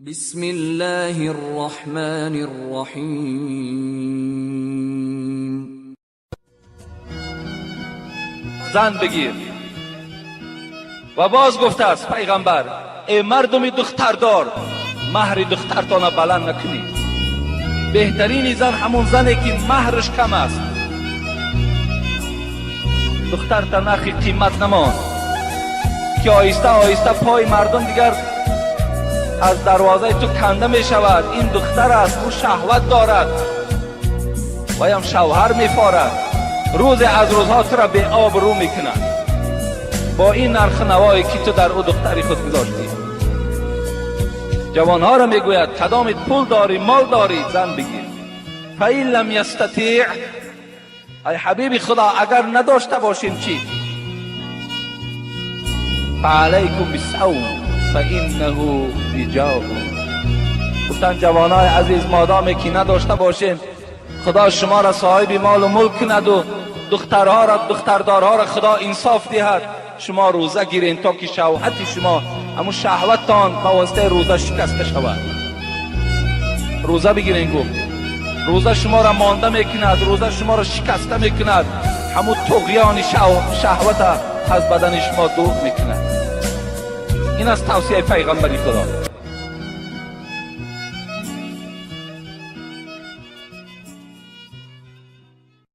بسم الله الرحمن الرحیم. زن بگیر. و باز گفته است پیغمبر: ای مردم دختردار، مهر دخترتان بلند نکنید. بهترین زن همون زنی که مهرش کم است. دختر تا نرخ قیمت نمان که آهسته آهسته پای مردم دیگر از دروازه تو کنده می شود. این دختر است، او شهوت دارد و هم شوهر می فارد. روز از روزها تو را به آب رو می کند با این نرخ نوایی که تو در او دختری خود گذاشتی. جوانها را میگوید: کدامت پول داری، مال داری، زن بگیر. فإن لم یستطیع، ای حبیب خدا، اگر نداشته باشیم چی؟ فعلیکم بالصوم فإنه وجاء. گفتن جوانای عزیز، مادامی که نداشته باشین، خدا شما را صاحب مال و ملک کند و دخترها را، دختردارها را خدا انصاف دهد، شما روزه گیرین تا که شهوت شما، همون شهوتتان به واسطه روزه شکسته شود. روزه بگیرین. گفت روزه شما را مانده میکند، روزه شما را شکسته میکند، همون طغیان شهوت از بدن شما دور میکند. این از توصیه پیغمبری خدا.